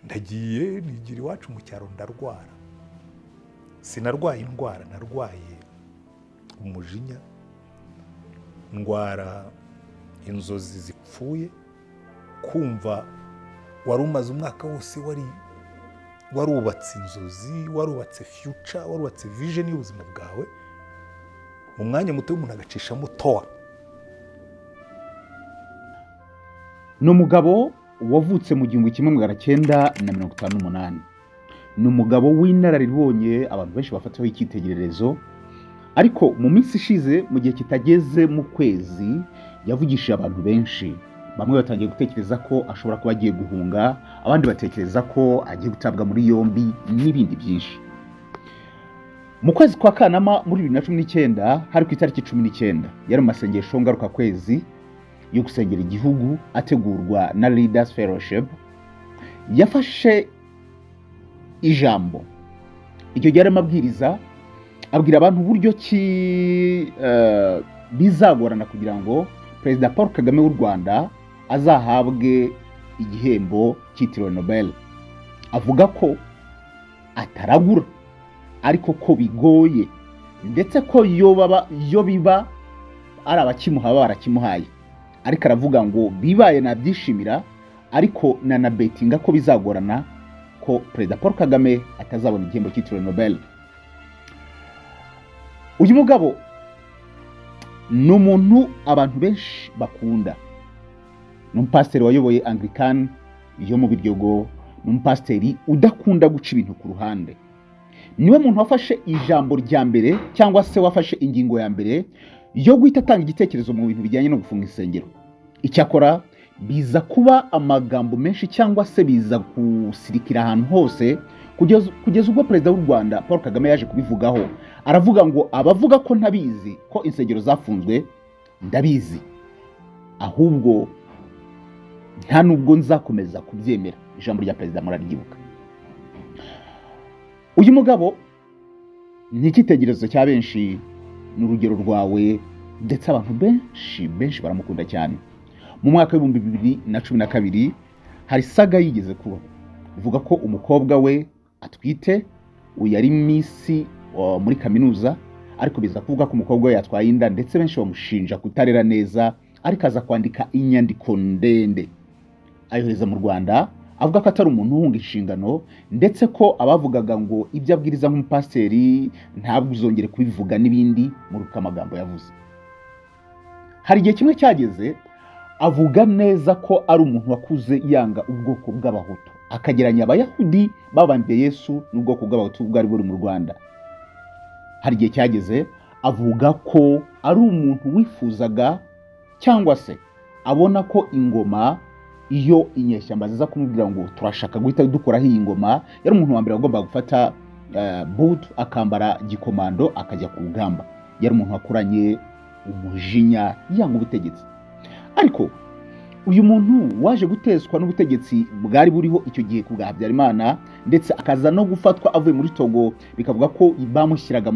Ndagiye nigira iwacu mu cyaro, ndarwara. Sinarwaye indwara, narwaye umujinya, ndwara inzozi zipfuye, kumva wari umaze umwaka wose wari warubatse inzozi, warubatse future, warubatse vision y'ubuzima bwawe, mu mwanya muto umuntu agacishamo toa. Ni umugabo wavutse mu 1958. Ni umugabo w'inararibonye, abantu benshi bafataho icyitegererezo. Ariko mu minsi ishize, mu gihe kitageze mu kwezi, yavugishije abantu benshi. Bamwe batangiye gutekereza ko ashobora kuba agiye guhunga, abandi batekereza ko agiye gutabwa muri yombi n'ibindi byinshi. Mu kwezi kwa Kanama muri 2019, hari ku itariki 19, yari mu masengesho ngarukakwezi yo gusengera igihugu ategurwa na Leaders Fellowship. Yafashe ijambo icyo gihe arimo abwiriza, abwira abantu uburyo ki bizagorana kugira ngo Perezida Paul Kagame w'u Rwanda azahabwe igihembo cyitiriwe Nobel. Avuga ko ataragura, ariko ko bigoye, ndetse ko yo biba ari abakimuha baba barakimuhaye. Ariko aravuga ngo bibaye nabyishimira, ariko nanabetinga ko bizagorana ko Perezida Paul Kagame atazabona igihembo cyitiriwe Nobel. Uyu mugabo ni umuntu abantu benshi bakunda. Ni umupasiteri wayoboye Anglican yo mu Biryogo, ni umupasiteri udakunda guca ibintu ku ruhande. Niwe muntu wafashe ijambo rya mbere, cyangwa se wafashe ingingo ya mbere yo guhita atanga igitekerezo mu bintu bijyanye no gufunga insengero. Icyakora biza kuba amagambo menshi, cyangwa se biza gusirikira ahantu hose, kugeza ubwo Perezida w'u Rwanda Paul Kagame yaje kubivugaho, aravuga ngo abavuga ko ntabizi ko insengero zafunzwe, ndabizi, ahubwo nta nubwo nzakomeza kubyemera. Ijambo rya perezida muraryibuka. Uyu mugabo ni icyitegererezo cya benshi, ni urugero rwawe, ndetse abantu benshi benshi baramukunda cyane. Mu mwaka w'2012 hari saga yigeze kubaho ivuga ko umukobwa we atwite. Uyu yari Miss muri kaminuza, ariko biza kuvuga ko umukobwa we yatwaye inda, ndetse benshi bamushinja kutarera neza. Ariko aza kwandika inyandiko ndende ayohereza mu Rwanda, avuga ko atari umuntu uhunga inshingano, ndetse ko abavugaga ngo ibyo abwiriza nk'umupasiteri ntabwo uzongere kubivuga n'ibindi. Muri uko amagambo yavuze, hari igihe kimwe cyageze avuga neza ko ari umuntu wakuze yanga ubwoko bw'Abahutu, akageranya Abayahudi babambye Yesu n'ubwoko bw'Abahutu bwari buri mu Rwanda. Hari igihe cyageze avuga ko ari umuntu wifuzaga, cyangwa se abona ko ingoma, iyo inyeshyamba ziza kumubwira ngo turashaka guhita dukoraho iyi ngoma, yari umuntu wa mbere wagombaga gufata butu, akambara gikomando, akajya ku rugamba. Yari umuntu wakuranye umujinya, yanga ubutegetsi. Ariko uyu muntu waje guteswa n'ubutegetsi bwari buriho icyo gihe ku bwa Habyarimana, ndetse akaza no gufatwa avuye muri Togo, bikavuga ko bamushyiraga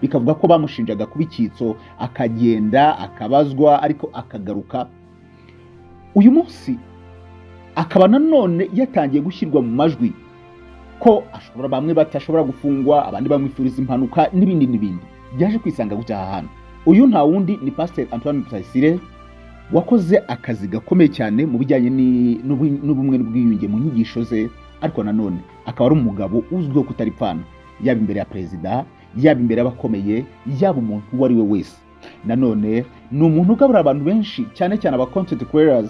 bikavuga ko bamushinjaga kuba icyitso, akagenda akabazwa ariko akagaruka. Uyu munsi akaba nanone yatangiye gushyirwa mu majwi ko ashobora, bamwe batashobora gufungwa, abandi bamwifuriza impanuka n'ibindi n'ibindi. Byaje kwisanga gutya aha hantu. Uyu nta wundi ni Pasiteri Antoine Rutayisire, wakoze akazi gakomeye cyane mu bijyanye n'ubumwe n'ubwiyunge mu nyigisho ze, ariko nanone akaba ari umugabo uzwiho kutaripfana, yaba imbere ya perezida, yaba imbere y'abakomeye, yaba umuntu uwo ari we wese. Nanone ni umuntu ugaburira abantu benshi, cyane cyane aba content creators.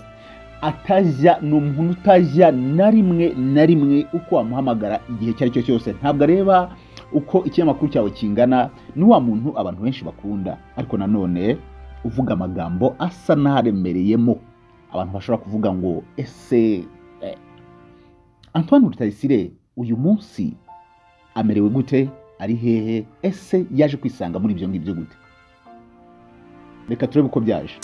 Atajya, ni umuntu utajya na rimwe na rimwe uko wamuhamagara igihe icyo ari cyo cyose, ntabwo areba uko ikinyamakuru cyawe kingana. Ni wa muntu abantu benshi bakunda, ariko nanone uvuga amagambo asa n'aremereyemo. Abantu bashobora kuvuga ngo ese Antoine Rutayisire uyu munsi amerewe gute? Ari hehe? Ese yaje kwisanga muri ibyo ngibyo gute? Reka turebe uko byaje.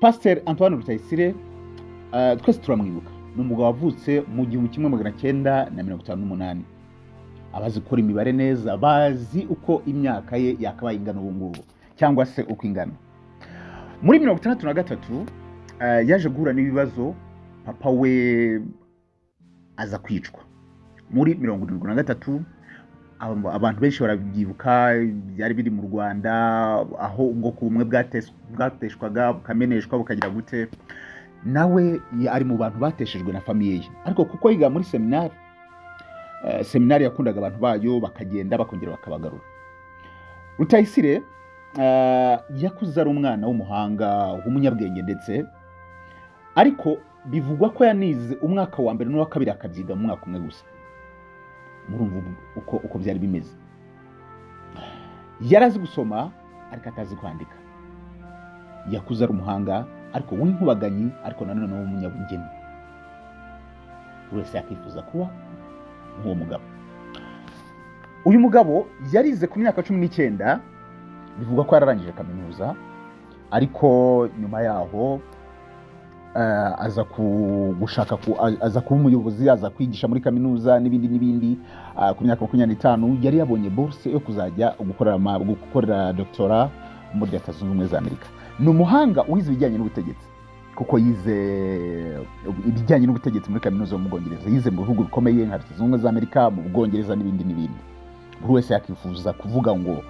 Pasiteri Antoine Rutayisire Twese turamwibuka, ni umugabo wavutse mu 1958. Abazi gukora imibare neza bazi uko imyaka ye yakabaye ingana ubu ngubu, cyangwa se uko ingana. Muri 63 yaje guhura n'ibibazo, papa we aza kwicwa. Muri 73, abantu benshi barabyibuka, byari biri mu Rwanda, aho ubwoko bumwe bwateshwaga, bukameneshwa, bukagira gute. Nawe ari mu bantu bateshejwe na famille ye, ariko kuko yiga muri seminari, seminari yakundaga abantu bayo, bakagenda bakongera bakabagarura. Rutayisire yakuze ari umwana w'umuhanga, w'umunyabwenge ndetse, ariko bivugwa ko yanize umwaka wa mbere n'uwa kabiri akabyiga mu mwaka umwe gusa. Murumva uko byari bimeze. Yari azi gusoma ariko atazi kwandika. Yakuze ari umuhanga ariko w'inkubaganyi, ariko nanone w'umunyabugeni. Buri wese yakwifuza kuba nk'uwo mugabo. Uyu mugabo yarize ku myaka 19, bivugwa ko yararangije kaminuza, ariko nyuma yaho aza gushaka aza kuba umuyobozi, aza kwigisha muri kaminuza n'ibindi n'ibindi. Ku myaka 25 yari yabonye bourse yo kuzajya gukorera doctorat muri Leta Zunze Ubumwe za Amerika. Ni umuhanga wize ibijyanye n'ubutegetsi, kuko yize ibijyanye n'ubutegetsi muri kaminuza yo mu Bwongereza, yize mu bihugu bikomeye nka Leta Zunze Ubumwe za Amerika, mu Bwongereza n'ibindi n'ibindi. Buri wese yakwifuza kuvuga ngo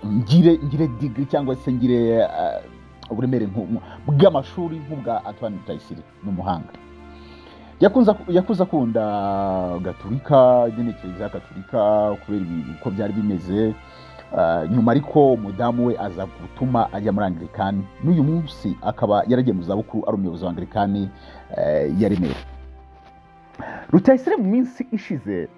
ngire degree cyangwa se ngire uburemere bw'amashuri nk'ubwa Antoine Rutayisire. Ni umuhanga, yakuze akunda Gaturika nyine, Kiliziya Gaturika, kubera uko byari bimeze. Nyuma ariko umudamu we aza gutuma ajya muri Anglikani, n'uyu munsi akaba yaragiye mu zabukuru ari umuyobozi wa Anglikani ya Remera. Rutayisire mu minsi ishize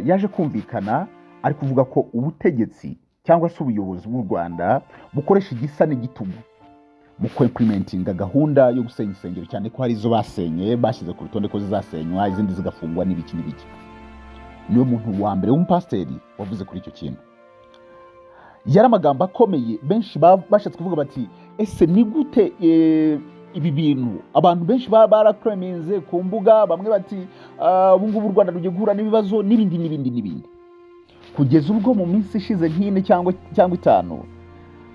yaje kumvikana ari kuvuga ko ubutegetsi cyangwa se ubuyobozi bw'u Rwanda bukoresha igisa n'igitugu mu kwimplementinga gahunda yo gusenya insengero, cyane ko hari izo basenye, bashyize ku rutonde ko zizasenywa, izindi zigafungwa n'ibiki n'ibiki. Niwe muntu wa mbere w'umupasiteri wavuze kuri icyo kintu. Yari amagambo akomeye, benshi bashatse kuvuga bati: "Ese ni gute ibi bintu?" Abantu benshi barakomenze ku mbuga, bamwe bati: "Ah, ubu ngubu u Rwanda rugiye guhura n'ibibazo," n'ibindi n'ibindi n'ibindi, kugeza ubwo mu minsi ishize nk'ine cyangwa 5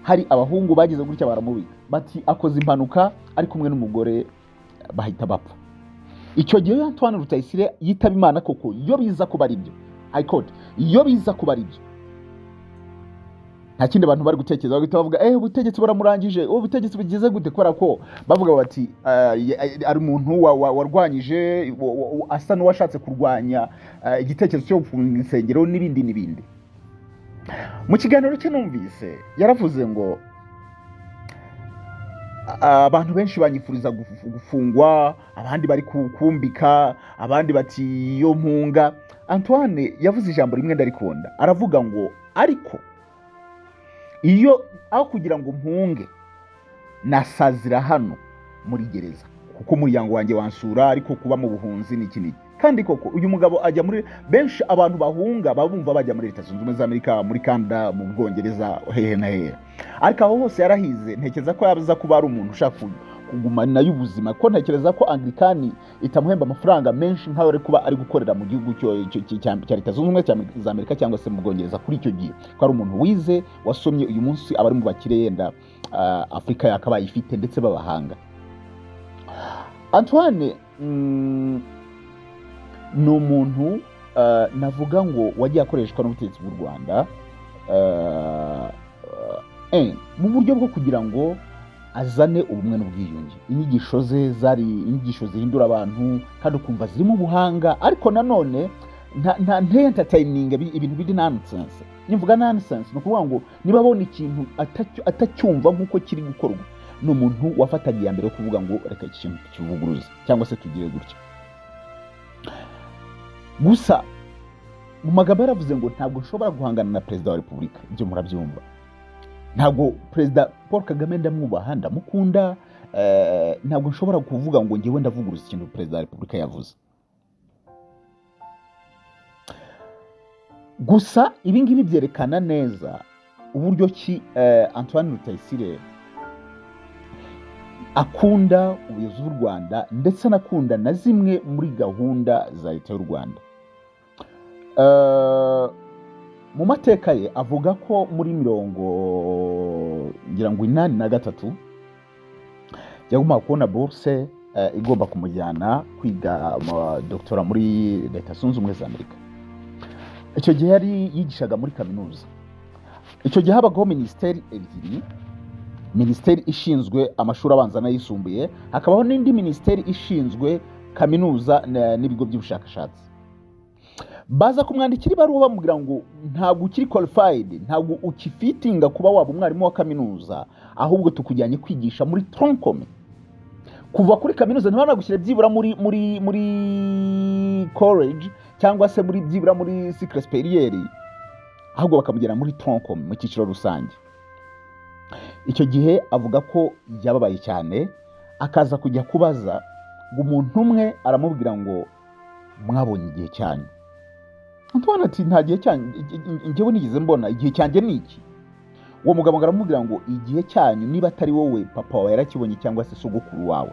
hari abahungu bagize gutya baramubika, bati akoze impanuka ari kumwe n'umugore, bahita bapfa. Icyo gihe iyo Antoine Rutayisire yitaba Imana koko, iyo biza kuba ari byo, I quote, iyo biza kuba ari byo, nta kindi abantu bari gutekereza, bagahita bavuga: "Eh, ubutegetsi buramurangije, ubutegetsi bugize gute?" Kubera ko bavuga bati ari umuntu warwanyije, asa n'uwashatse kurwanya igitekerezo cyo gufunga insengero n'ibindi n'ibindi. Mu kiganiro cye numvise yaravuze ngo: "Abantu benshi banyifuriza gufungwa, abandi bari kumbika, abandi bati iyo mpunga." Antoine yavuze ijambo rimwe ndarikunda, aravuga ngo: "Ariko iyo aho kugira ngo mpunge nasazira hano muri gereza, kuko umuryango wanjye wansura, ariko kuba mu buhunzi ni iki n'iki." Kandi koko uyu mugabo ajya muri benshi, abantu bahunga baba bumva bajya muri Leta Zunze Ubumwe za Amerika, muri Canada, mu Bwongereza, hehe na hehe, ariko aho hose yarahize. Ntekereza ko yaza kuba ari umuntu ushaka kugumana y'ubuzima, ko ntekereza ko Anglikani itamuhemba amafaranga menshi nk'ayo ari kuba ari gukorera mu gihugu cya Leta Zunze Ubumwe za Amerika cyangwa se mu Bwongereza kuri icyo gihe, ko ari umuntu wize, wasomye. Uyu munsi aba ari mu bakire yenda Afurika yakabaye ifite ndetse b'abahanga. Antoine ni umuntu navuga ngo wagiye akoreshwa n'ubutegetsi bw'u Rwanda mu buryo bwo kugira ngo azane ubumwe n'ubwiyunge. Inyigisho ze zari inyigisho zihindura abantu kandi ukumva zirimo ubuhanga, ariko nanone nta entertaining ibintu biri nonsense. Nimvuga nonsense, ni ukuvuga ngo niba abona ikintu atacyumva nk'uko kiri gukorwa, ni umuntu wafataga iya mbere yo kuvuga ngo reka iki kintu tukivuguruze cyangwa se tugire gutya. Gusa mu magambo yaravuze ngo: "Ntabwo nshobora guhangana na Perezida wa Repubulika." Ibyo murabyumva. Ntabwo Perezida Paul Kagame ndamwubaha, ndamukunda, ntabwo nshobora kuvuga ngo ngewe ndavuguruza ikintu Perezida wa Repubulika yavuze. Gusa ibi ngibi byerekana neza uburyo ki Antoine Rutayisire Akunda ubuyobozi bw'u Rwanda, ndetse anakunda na zimwe muri gahunda za leta y'u Rwanda. Mu mateka ye avuga ko muri mirongo, ngira ngo, 83 yagombaga kubona bourse igomba kumujyana kwiga doctorat muri Leta Zunze Ubumwe za Amerika. Icyo gihe yari yigishaga muri kaminuza. Icyo gihe habagaho minisiteri ebyiri: minisiteri ishinzwe amashuri abanza n'ayisumbuye, hakabaho n'indi minisiteri ishinzwe kaminuza n'ibigo by'ubushakashatsi. Baza kumwandikira ibaruwa bamubwira ngo ntabwo ukiri qualified, ntabwo ukifitinga kuba waba umwarimu wa kaminuza, ahubwo tukujyanye kwigisha muri tronc commun. Kuva kuri kaminuza ntibanagushyire byibura muri college cyangwa se muri byibura muri cycle supérieur, ahubwo bakamujyana muri tronc commun, mu cyiciro rusange. Icyo gihe avuga ko yababaye cyane, akaza kujya kubaza ngo umuntu umwe aramubwira ngo mwabonye igihe cyanyu. Antoine ati: "Nta gihe cyanyu njyewe nigeze mbona, igihe cyanjye ni iki?" Uwo mugabo ngo aramubwira ngo igihe cyanyu, niba atari wowe, papa wawe yarakibonye cyangwa se sogokuru wawe.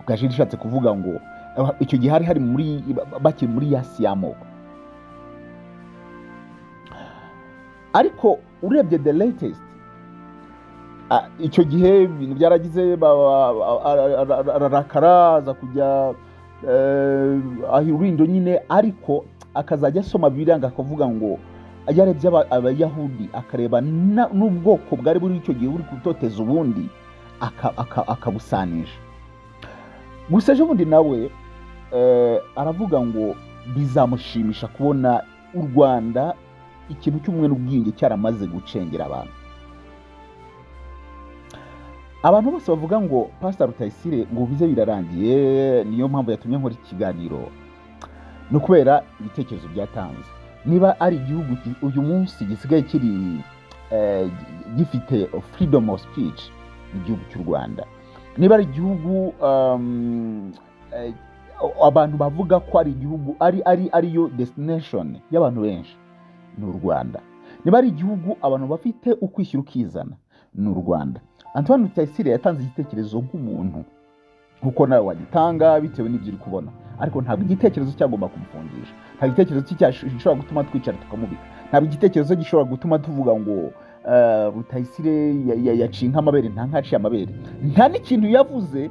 Bwaje ishatse kuvuga ngo icyo gihe hari muri bakiri muri yasi y'amoko. Ariko urebye the latest, icyo gihe ibintu byaragize ararakara, aza kujya aho irindo nyine, ariko akazajya asoma Bibiliya ngo akavuga ngo yarebye Abayahudi, akareba n'ubwoko bwari buri icyo gihe buri gutoteza ubundi, akabusanisha. Gusa ejo bundi nawe aravuga ngo bizamushimisha kubona u Rwanda ikintu cy'ubumwe n'ubwiyunge cyaramaze gucengera abantu. Abantu bose bavuga ngo Pastor Rutayisire ngo bize birarangiye, niyo mpamvu yatumye nkora ikiganiro, ni ukubera ibitekerezo byatanze. Niba ari igihugu uyu munsi gisigaye kiri gifite freedom of speech, ni igihugu cy'u Rwanda. Niba ari igihugu abantu bavuga ko ari igihugu ari ariyo destination y'abantu benshi, ni u Rwanda. Niba ari igihugu abantu bafite ukwishyira ukizana, ni u Rwanda. Antoine Rutayisire yatanze igitekerezo nk'umuntu, nkuko nawe wagitanga bitewe n'ibyo uri kubona, ariko ntabwo igitekerezo cyagomba kumufungisha, ntabwo igitekerezo cye gishobora gutuma twicara tukamubika, ntabwo igitekerezo gishobora gutuma tuvuga ngo Rutayisire yaciye nk'amabere. Nta nkaciye amabere, nta n'ikintu yavuze.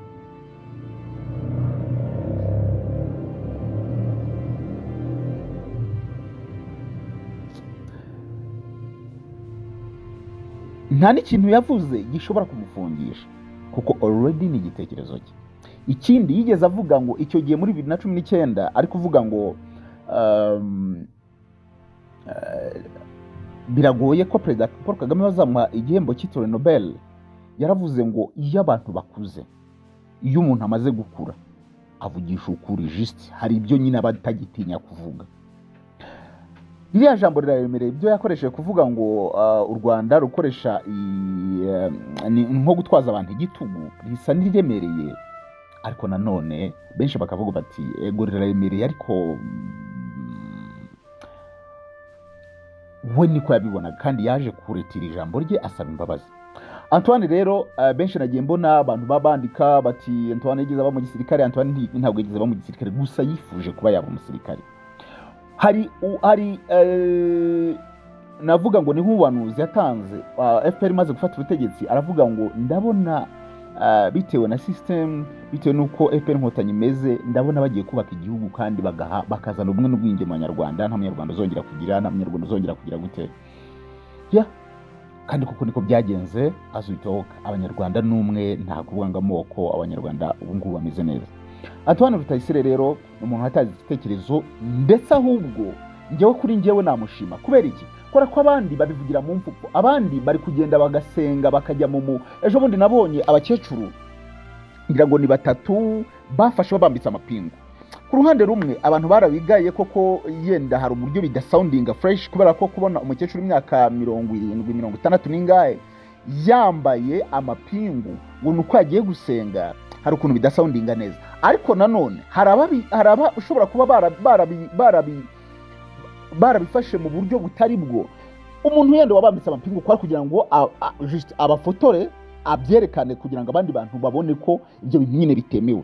Nta n'ikintu yavuze gishobora kumufungisha, kuko already ni igitekerezo cye. Ikindi yigeze avuga ngo icyo gihe muri 2019 ari kuvuga ngo biragoye ko Perezida Paul Kagame bazamuha igihembo cyitiriwe Nobel, yaravuze ngo iyo abantu bakuze, iyo umuntu amaze gukura, avugisha ukuri, just hari ibyo nyine aba atagitinya kuvuga. Ririya jambo riraremereye, ibyo yakoresheje kuvuga ngo u Rwanda rukoresha ni nko gutwaza abantu igitugu, risa n'iriremereye. Ariko nanone benshi bakavuga bati ego riraremereye, ariko we niko yabibonaga, kandi yaje kuretira ijambo rye asaba imbabazi. Antoine rero, benshi nagiye mbona abantu babandika bati Antoine yigeze aba mu gisirikare. Antoine ntabwo yigeze aba mu gisirikare, gusa yifuje kuba yaba umusirikare. Hari navuga ngo ni nk'ubuhanuzi yatanze FPR imaze gufata ubutegetsi. Aravuga ngo ndabona bitewe na system, bitewe n'uko FPR Inkotanyi imeze, ndabona bagiye kubaka igihugu kandi bakazana ubumwe n'ubwiyunge mu Banyarwanda, nta Munyarwanda uzongera kugira, nta Munyarwanda uzongera kugira gute ya. Kandi koko niko byagenze. As we talk, Abanyarwanda n'umwe, nta kuvuga ngo amoko, Abanyarwanda ubu ngubu bameze neza. Antoine Rutayisire rero ni umuntu watanze igitekerezo, ndetse ahubwo njyewe kuri njyewe namushima. Kubera iki? Kubera ko abandi babivugira mu mfupo, abandi bari kugenda bagasenga, bakajya mu ejo bundi nabonye abakecuru, ngira ngo ni batatu, bafashe babambitse amapingu. Ku ruhande rumwe abantu barabigaye koko, yenda hari uburyo bidasoundinga fresh, kubera ko kubona umukecuru w'imyaka 70, 60 n'ingahe yambaye amapingu ngo ni uko yagiye gusenga, hari ukuntu bidasoundinga neza. Ariko nanone hari aba ushobora kuba barabifashe mu buryo butari bwo. Umuntu yenda wabambitse amapingu kwari kugira ngo just abafotore. Abyerekane kugira ngo abandi bantu babone ko ibyo bintu nyine bitemewe.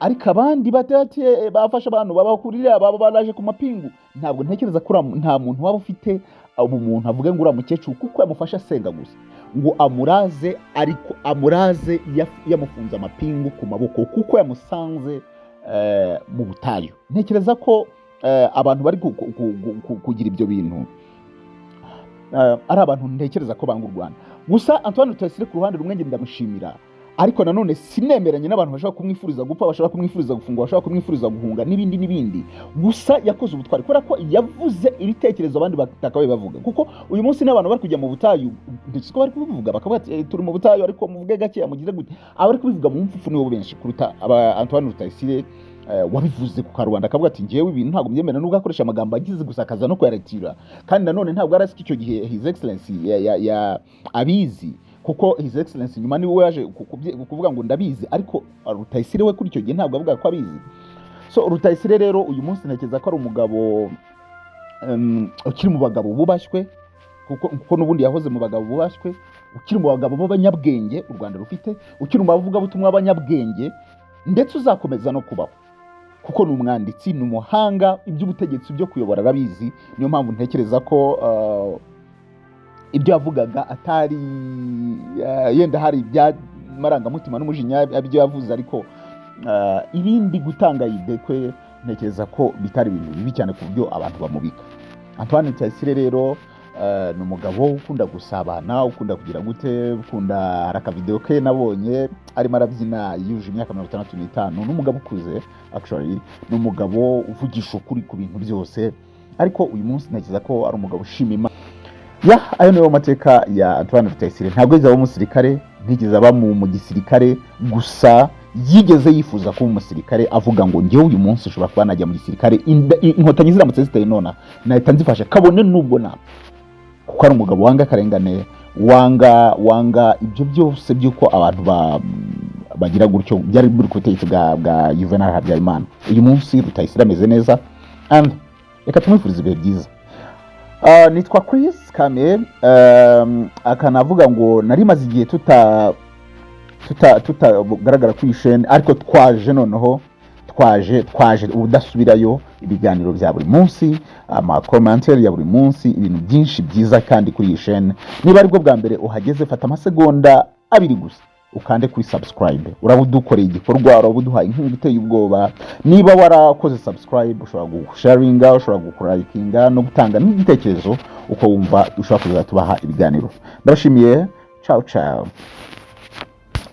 Ariko abandi batati bafashe abantu babakurira, baba baraje ku mapingu. Ntabwo ntekereza ko nta muntu waba ufite ubumuntu avuge ngo uriya mukecuru kuko yamufashe asenga gusa ngo amuraze, ariko amuraze yamufunze amapingu ku maboko kuko yamusanze mu butayu. Ntekereza ko abantu bari kugira ibyo bintu ari abantu ntekereza ko banga u Rwanda. Gusa Antoine Rutayisire, ku ruhande rumwe njye ndamushimira, ariko nanone sinemeranye n'abantu bashobora kumwifuriza gupfa, bashobora kumwifuriza gufungwa, bashobora kumwifuriza guhunga n'ibindi n'ibindi. Gusa yakoze ubutwari kubera ko yavuze ibitekerezo abandi batakabaye bavuga, kuko uyu munsi n'abantu bari kujya mu butayu ndetse ko bari kubivuga bakavuga ati: "Turi mu butayu, ariko muvuge gake, mugire gute." Abari kubivuga mu mfufu nibo benshi kuruta aba Antoine Rutayisire wabivuze ku karubanda, akavuga ati: "Njyewe ibintu ntabwo mbyemera," nubwo akoresha amagambo agize gusa akaza no kuyaretira. Kandi nanone ntabwo yari azi ko icyo gihe His Excellency ya abizi, kuko His Excellency nyuma niwe waje kuvuga ngo ndabizi, ariko Rutayisire we kuri icyo gihe ntabwo avuga ko abizi. So Rutayisire rero uyu munsi ntekereza ko ari umugabo ukiri mu bagabo bubashywe, kuko n'ubundi yahoze mu bagabo bubashywe, ukiri mu bagabo b'abanyabwenge u Rwanda rufite, ukiri mu bavugabutumwa b'abanyabwenge, ndetse uzakomeza no kubaho kuko ni umwanditsi, ni umuhanga, iby'ubutegetsi byo kuyobora arabizi. Niyo mpamvu ntekereza ko ibyo yavugaga atari yenda hari iby'amarangamutima n'umujinya ibyo yavuze, ariko ibindi gutanga idée kwe ntekereza ko bitari ibintu bibi cyane ku buryo abantu bamubika. Antoine Rutayisire rero ni umugabo ukunda gusabana, ukunda kugira gute, ukunda. Hari akavideo ke nabonye arimo arabyina yujuje imyaka 65. Ni umugabo ukuze actually, ni umugabo uvugisha ukuri ku bintu byose, ariko uyu munsi ntekereza ko ari umugabo ushima Imana. Ya, ayo niyo mateka ya Antoine Rutayisire. Ntabwo yigeze aba umusirikare, ntigeze aba mu gisirikare, gusa yigeze yifuza kuba umusirikare, avuga ngo: "Njyewe uyu munsi ushobora kuba najya mu gisirikare, inkotanyi ziramutse ziteye nona nahita nzifasha kabone nubwo napfa," kuko ari umugabo wanga akarengane, wanga ibyo byose by'uko abantu bagira gutyo byari biri ku butegetsi bwa Juvenal Habyarimana. Uyu munsi Rutayisire ameze neza and reka tumwifurize ibihe byiza. Nitwa Chris Kame, akanavuga ngo nari maze igihe tuta tuta tutagaragara ku isheni, ariko twaje noneho, twaje ubudasubirayo, ibiganiro bya buri munsi, amacommentaire ya buri munsi, ibintu byinshi byiza kandi kuri iyi sheni. Niba aribwo bwa mbere uhageze, fata amasegonda 2 gusa ukande kuri subscribe, uraba udukoreye igikorwa, uraba uduhaye inkunga iteye ubwoba. Niba warakoze subscribe, ushobora gusharinga, ushobora gukurayikinga no gutanga n'igitekerezo uko wumva ushobora kuzajya tubaha ibiganiro. Ndabashimiye, ciao ciao.